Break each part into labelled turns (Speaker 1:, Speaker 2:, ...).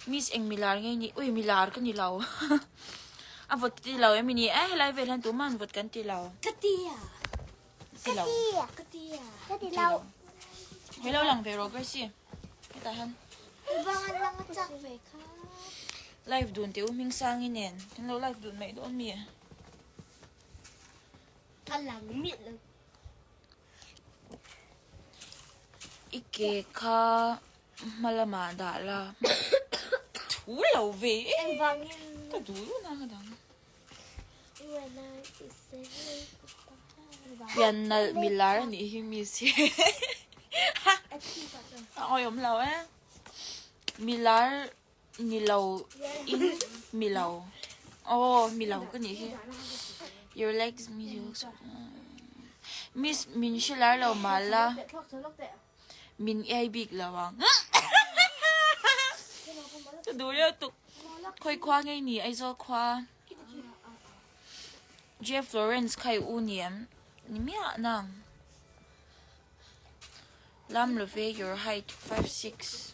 Speaker 1: Miss eng milar nge ni ui milar ka ni lo a vawt ti lo em ni e helai vel hian tuman vawt kan ti lo
Speaker 2: Ka tia.
Speaker 1: Ti lo.
Speaker 2: Ka tia. Ka ti lo.
Speaker 1: Hei lo lang ve rawh Gracie. Hetah hian.
Speaker 2: Bang an lang a chak ve kha.
Speaker 1: Live dun teh u Hmingsangi nen. Kan lo live dun mai dawn mi.
Speaker 2: Ka lang miah lo.
Speaker 1: I ke kha hma lamah dah la. Thu lo ve e.
Speaker 2: Engvangin.
Speaker 1: Ka duh duh na ka dang. Pian nalh milar a nih hi miss hi. A awihawm lo e. Milar ni lo in mi lo. Aw mi lo ka nih hi. Your legs me you look so Miss min hre lar lo mah la min iai bik lo ang. Ka duh reuh tuk. Khawi khua ngei ni Aizawl khua. Jeff Florence kha i u ni em? Ni miah nang. Lam love your height 5'6.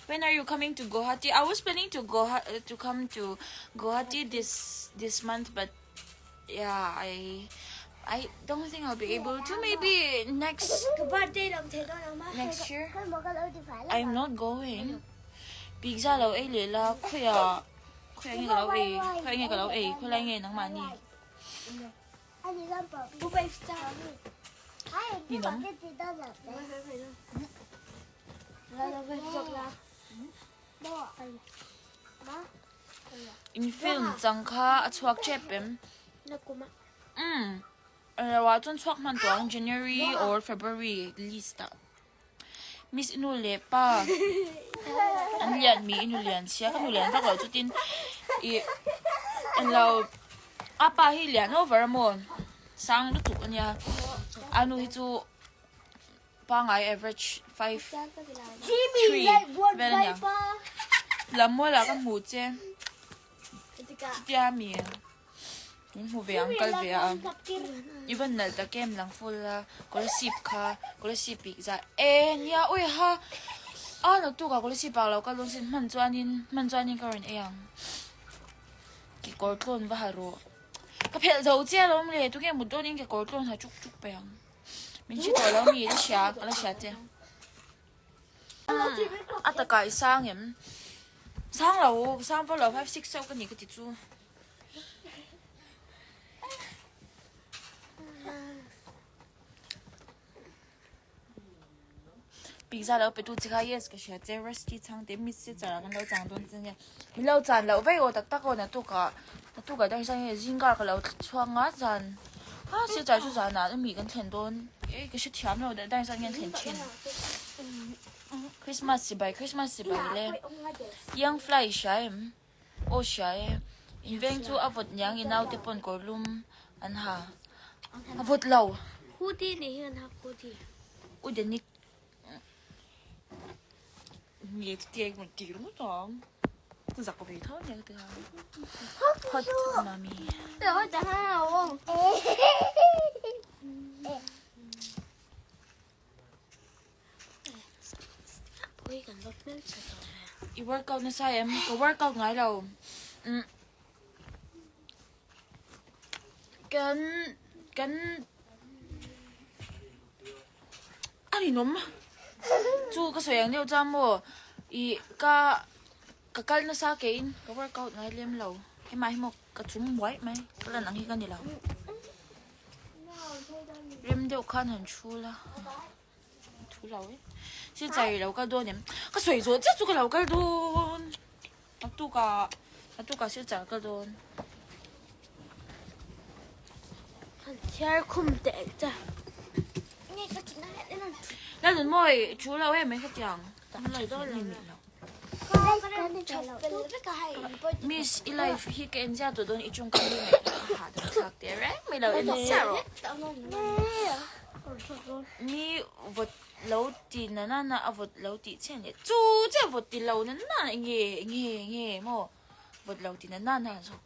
Speaker 1: When are you coming to Guwahati? I was planning to go to come to Guwahati this this month but yeah, I I don't think I'll be able to. Maybe next next year. I'm not going. Pizza lo ei leh la khawiah khawiah nge ka lo ei khawiah nge ka lo ei khawilai nge nangmahni Ninawm. In film chang kha a chhuak tep em? Umm Rauah chuan chhuak hman tawh ang January or February list ah. Miss i nu leh pa an lian mi i nu lian sia ka nu lian vak lo chutin ih englo a pa hi lian over a maw sang lutuk ania a nu hi chu pangai average 5'3 vel ania lammualah ka hmu che chutia mi. Min hmu ve ang kal ve a i van nalh tak em lang full a kolasib kha kolasib bik zah e nia ui ha a naktuk ah kolasib ah lo kal dawn sin hman chuanin hman chuanin ka rawn ei ang kekawr tlawn va ha rawh ka phelh zo chiah alawm le tunge mut dawnin kekawr tlawn ha chuk chuk pe ang min hre tawh lo mi la hria ka la hria che a takah i sang em sang lo sang vak lo 5 6 chauh ka ni ka ti chu. Pizza lo pe tu chi kha yes ka hria che rusty chhang te miss se char ah kan lo chang dawn che nia min lo chan loh vei aw tak tak aw naktuk ah naktuk ah darsa nge zingkar ka lo chhuak nga zan ha se char chu zan ah ami kan thlen dawn e ka hre thiam lo darsa nge an thlen thin Christmas chibai Christmas chibai le young fly i hria em. Aw hria e, in veng chu a vawt niang i naute pawn kawr lum an ha a vawt lo.
Speaker 2: Hoodie nih hian an hak hoodie.
Speaker 1: U Denic nge chutia eng rawn ti ringawt ang ka zak ve tho ania ka ti kha hot mami. I workout nasa em? Ka workout ngai lo. Umm kan kan a ninawm chu ka sawi ang deuh chuan maw ih ka ka kal nasa keiin ka workout ngai lem lo hemah hi maw ka chum muai mai ka lan ang hi ka ni lo. Rem deuh khan han thu la thu lo e thil chai lo kal dawn em ka sawi zawh chiah chu ka lo kal dawn naktukah naktukah thil chai kal dawn.
Speaker 2: Han chhiar khum teh ang che.
Speaker 1: Lalnunmawi thu lo em mai khatiang tam lo dawn lo. Miss i life hi ka en zia tawh dawn i tawngkam hi ngaihtuah a hahdam thlak teh reng mai lo en zia rawh. Mi vawt lo ti na na na a vawt lo tih chiah nia chu chiah vawt ti lo na na enge enge enge maw vawt lo ti na na na zawk.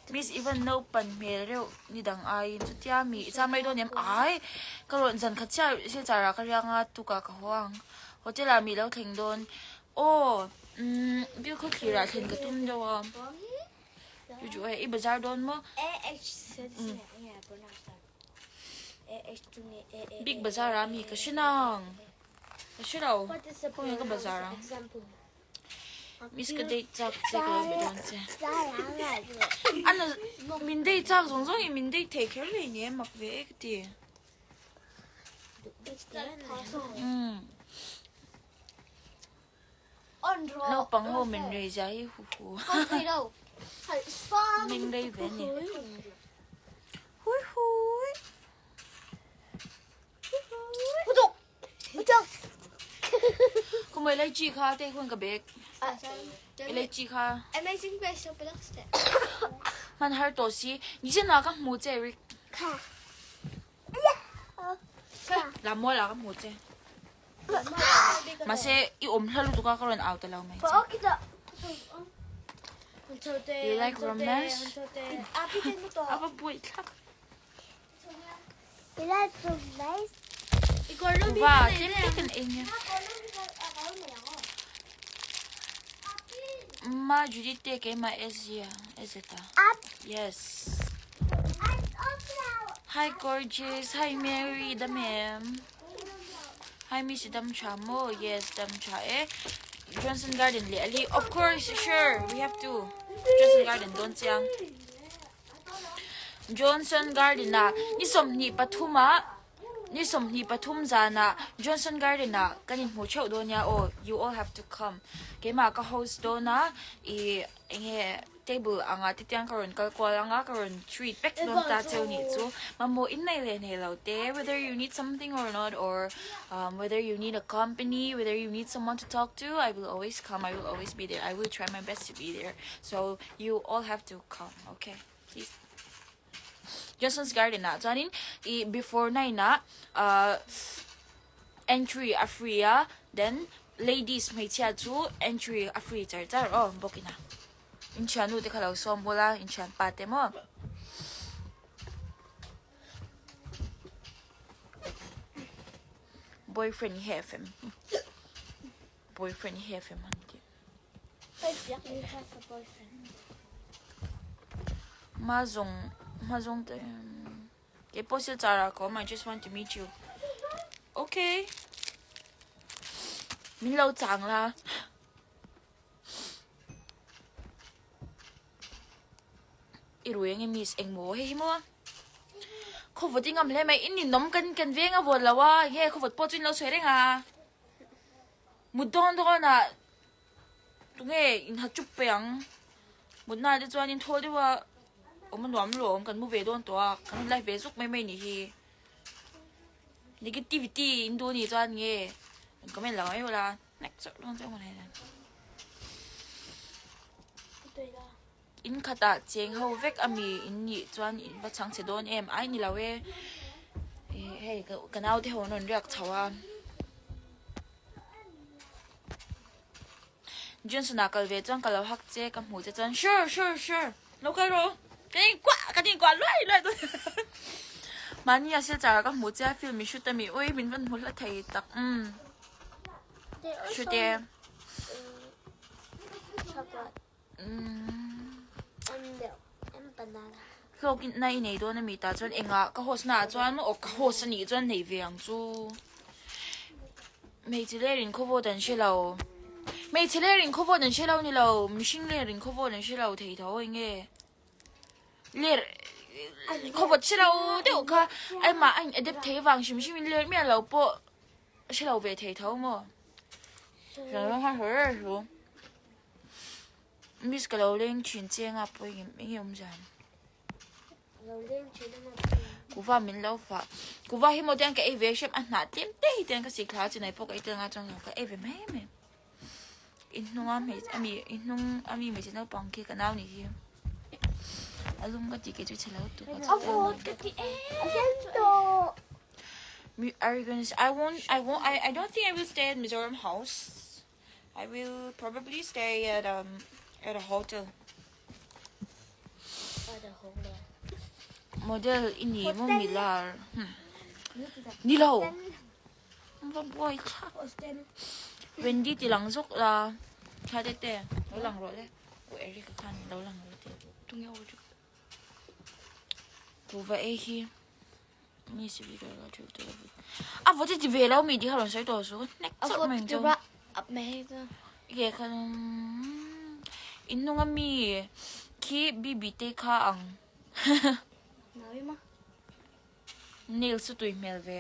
Speaker 1: Miss i van naupan hmel reuh ni dang aiin chutia mi i cham mai dawn em ai ka rawn zan khat chiah silchar ah ka riang a tukah ka haw ang hotel ah mi lo thleng dawn aw umm Thirah thlen ka tum deuh a. Chu chu hei i bazar dawn maw? Big bazar ah mi ka hre nang. Ka hre lo. Khawnge ka bazar ang? Miss ka date chak che ka lo be dawn che. Ana min date chak zawng zawng in min date thei kher hlei ne mak ve e ka ti. Umm. Naupang ho min rei zia hi hu hu. Min rei ve ni. Hui hui. Khaw elaichi kha te khawn ka bag. Elaichi kha.
Speaker 2: Amazing Grace so pelak ste.
Speaker 1: Man har to si. Ni chen ka hmu che Rick.
Speaker 2: Kha.
Speaker 1: Lam mual ah ka hmu che. Mahse i awm hla lutuk a ka rawn au ta lo mai che. You like romance? A va buai thlak. Va tlem te kan ei nia. Ma Judith te keimah Ezia Ezeta. Yes. Hi gorgeous, hi Mary dam em. Hi Miss i dam tha maw? Yes dam tha e. Johnson Garden leh ali. Of course, sure, we have to. Johnson Garden dawn chiang. Johnson Garden ah ni 23 ah ni 23 zanah Johnson Garden ah kan inhmu theuh dawn nia aw you all have to come keimah ka host dawn a ih enge table anga te tiang ka rawn kal kual anga ka rawn treat vek dawn ta cheu nih chu mamawh in nei leh nei lo te whether you need something or not or um whether you need a company whether you need someone to talk to I will always come I will always be there I will try my best to be there so you all have to come okay please Johnson's Garden ah chuanin ih before 9 ah ah entry a free a then ladies hmeichhia chu entry a free char char aw bawk ina inthiannu te kha lo sawm bawlh a inthianpa te maw. Boyfriend hi have em boyfriend hi have em an tih. Hma zawng hma zawng te kei pawh silchar ah ka awm I just want to meet you okay min lo chang la i rui ange miss engmaw hei hi maw khawvawt i ngam hle mai in ninawm kan kan veng a vawt lo a enge khawvawt pawh chu in lo sawi reng a. Mut dawn dawn ah tunge in ha chup pe ang mut na te chuan in thawl deuh a awm a nuam luam kan mu ve dawn tawh a kan rawn live ve zuk mai mai nih hi negativity in duh anih chuan nge rawn comment lo mai ula nek zawk dawn chu mawle in khatah cheng ho vek ami in nih chuan in va chhang chhe dawn em ai ni lo e hei ka naute ho an rawn riak chho a. Johnson ah kal ve chuan ka lo hak che ka hmuh che chuan sure sure sure lo kal rawh kan in kuah kan in kuah luai luai dawn mahni a silchar ah ka hmuh che a film i shoot ami ui min van hmu hla thei tak umm shoot e umm hlawk in na i nei dawn ami tah chuan engah ka host na ah chuan maw aw ka host anih chuan nei ve ang chu hmeichhe ler in khawvawt an hre lo hmeichhe ler in khawvawt an hre lo ni lo mihring ler in khawvawt an hre lo thei tho eng nge ler khawvawt hre lo deuh kha amah a in adapt thei avang hrim hrim in ler miah lo pawh hre lo ve thei tho maw. Miss ka lo leng thin che anga pawh eng eng nge awm zan. Kuva min lo fah. Kuva hi maw tiang ka ei ve hrep a hnah tlem te hi tiang ka sik thla a chinai pawh ka ei tel nga chuang lo ka ei ve mai mai. In hnung a hmeichhe ami in hnung ami hmeichhe naupang khi ka nau nih hi. A lum ka tih kei chu chhe lo tuk a chhe tel lo. Are you gonna I won't I won't I I don't think I will stay at Mizoram house. I will probably stay at um at a hotel. Model i ni maw milar. Hmm. Ni lo. Va buai thlak. Wendy ti lang zawk la. Kha te te, lo lang rawh le. U Eric-a khan lo lang rawh te.
Speaker 2: Tunge u Eric?
Speaker 1: Kuhva ei hi mi si vi la thu tu. A vawt ti ve lo mi ti kha rawn sawi tawh su. Hnek chauh mai chu.
Speaker 2: A vawt ti ra.
Speaker 1: Ke kha in nunga mi khi bibi te kha ang.
Speaker 2: Nawi ma.
Speaker 1: Nails chu tui hmel ve.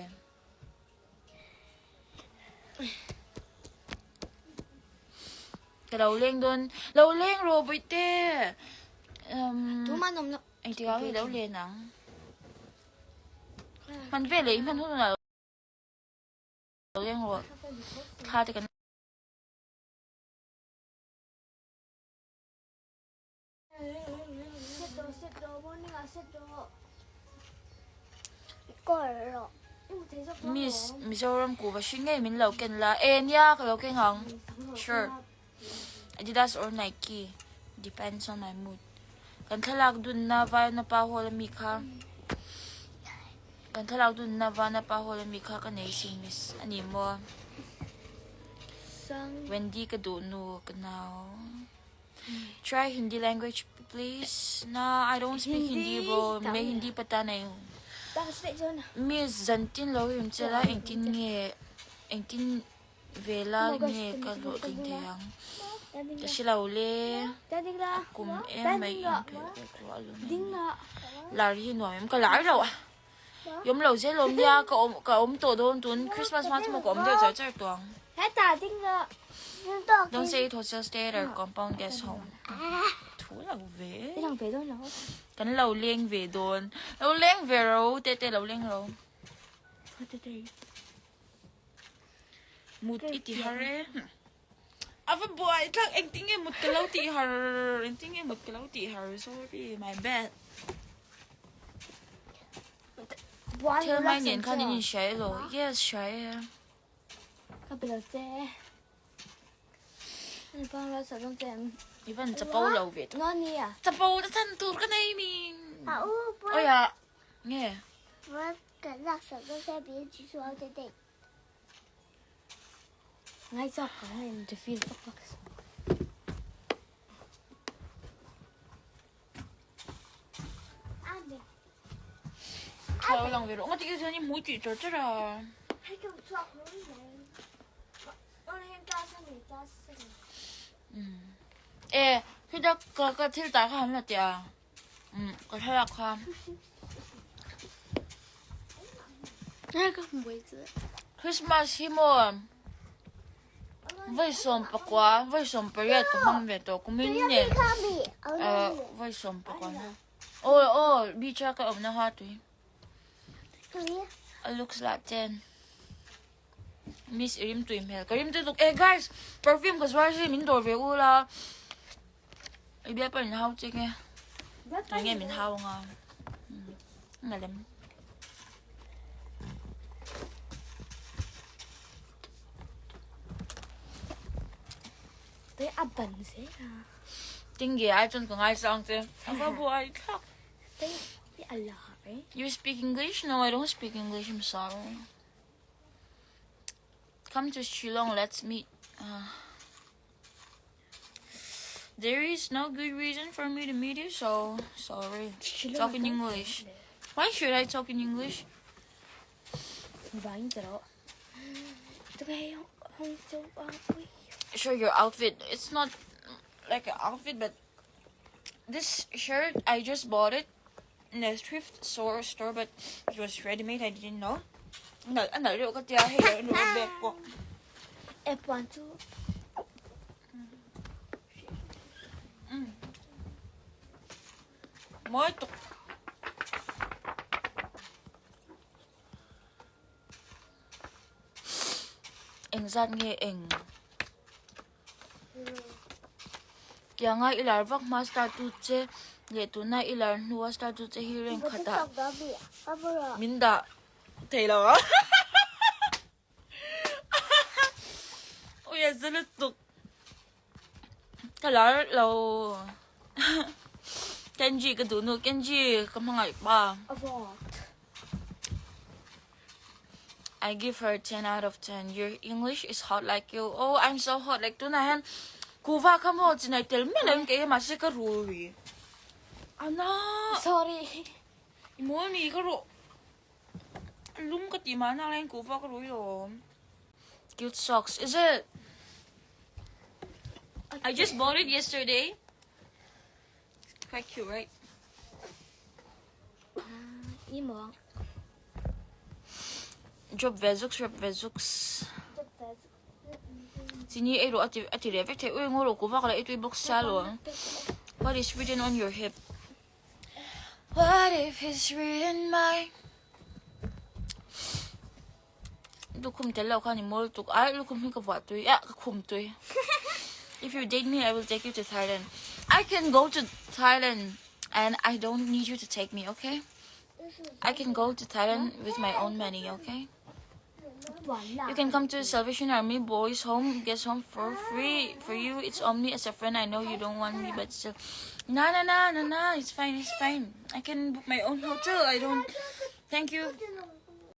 Speaker 1: Ka lo leng dawn. Lo leng rawh bawihte. Um,
Speaker 2: Tu man awm lo.
Speaker 1: Engtikah nge lo len ang? Hman ve leh i hman hun hunah lo leng rawh. Thla te kan Miss Mizoram kuhva hri ngei min lo ken la. E nia ka lo keng ang. Sure. Adidas or Nike. Depends on my mood. Kan thlalak dunna Vana pa hall ami kha. Kan thlalak dunna Vana pa hall ami kha ka nei sin miss. Ani maw. Wendy ka duh nu ka nau. Try Hindi language please. Na I don't speak Hindi bro. Me Hindi pata nahi hu. Miss zantin lo rim che la engtin nge engtin vela nge ka hlawhtling thei ang. Ka hre lo le. A kum em mai in phelh ve ko a lawm em. Lar hi nuam em ka lar lo a. Yawm lo zel awm nia ka awm ka awm tawh dawn tun Christmas hma chu maw ka awm deuh char char tawh ang. Don't say it hotel stay at our compound guest home. Thu lo ve. Kan lo leng ve dawn. Lo leng ve ro te te lo leng ro. Mut i ti har e. Ava buai thlak engtin nge mut ka lo tih har engtin nge mut ka lo tih har sorry my bad. Thil mai nen khan in inhria elaw? Yes hria e.
Speaker 2: Ka pe lo che.
Speaker 1: I van chapo lo ve tak. Chapo na chan tur ka nei mi. Oia nge.
Speaker 2: Ngai chak ka ngai to feel fak fak.
Speaker 1: Thla lang ve rawh. Ngati ke chuan i hmui tih char char a. E, khita ka ka thil tar kha han la teh a. Um, ka thlalak kha. Christmas hi maw vawisawm pakua vawisawm pariat ka hmang ve tawh kumin nen eh vawisawm pakua na aw aw beach a ka awmna kha tui a looks lah ten miss i rim tui hmel ka rim tui tuk eh guys perfume ka zuar hi min dawr ve u la I bialpa in hau che nge? Tu nge min hau anga? Nga lem.
Speaker 2: Te a ban ze a.
Speaker 1: Tinge ai chuan ka ngai sang che. A va buai thlak.
Speaker 2: Te a la eh.
Speaker 1: You speak English? No, I don't speak English. I'm sorry. Come to Shillong, let's meet. Uh, There is no good reason for me to meet you, so sorry. Talk in English. Why should I talk in English? Show your outfit. It's not like an outfit, but this shirt I just bought it in a thrift store, store but it was ready made. I didn't know. No, no, look at the hair, no, back.
Speaker 2: F1
Speaker 1: Mawi tuk. Engzat nge eng? Tianga i lar vak hma star tu che leh tuna i lar hnua star tu che hi reng khatah min dah thei lo a. Ui a za lutuk. Ka lar lo. Kenji ka duh nu Kenji ka hmangaih pa. I give her 10 out of 10. Your English is hot like you. Oh, I'm so hot. Like tunah hian. Kuhva kha maw chinai tel miah lo in ka ei a mahse ka rui ana.
Speaker 2: Sorry.
Speaker 1: I mawi mi ka ruh lum ka tih mahna laiin kuhva ka rui lawm. Cute socks is it? I just bought it yesterday. Quite cute right?
Speaker 2: I maw.
Speaker 1: Drop ve zuks drop ve zuks. Chini ei rawh a ti a ti leh vek thei ui ngaw rawh ku vak la i tui bawk sia lo ang. What is written on your hip? What if it's written my Lukhum tel lo khan i mawl tuk ai lukhum hi ka vuah tui ah ka khum tui. If you date me I will take you to Thailand. I can go to Thailand and I don't need you to take me okay? I can go to Thailand with my own money okay? You can come to Salvation Army Boys Home, guest home for free. For you, it's only as a friend. I know you don't want me, but still. Na na na na na, it's fine, it's fine. I can book my own hotel. I don't. Thank you.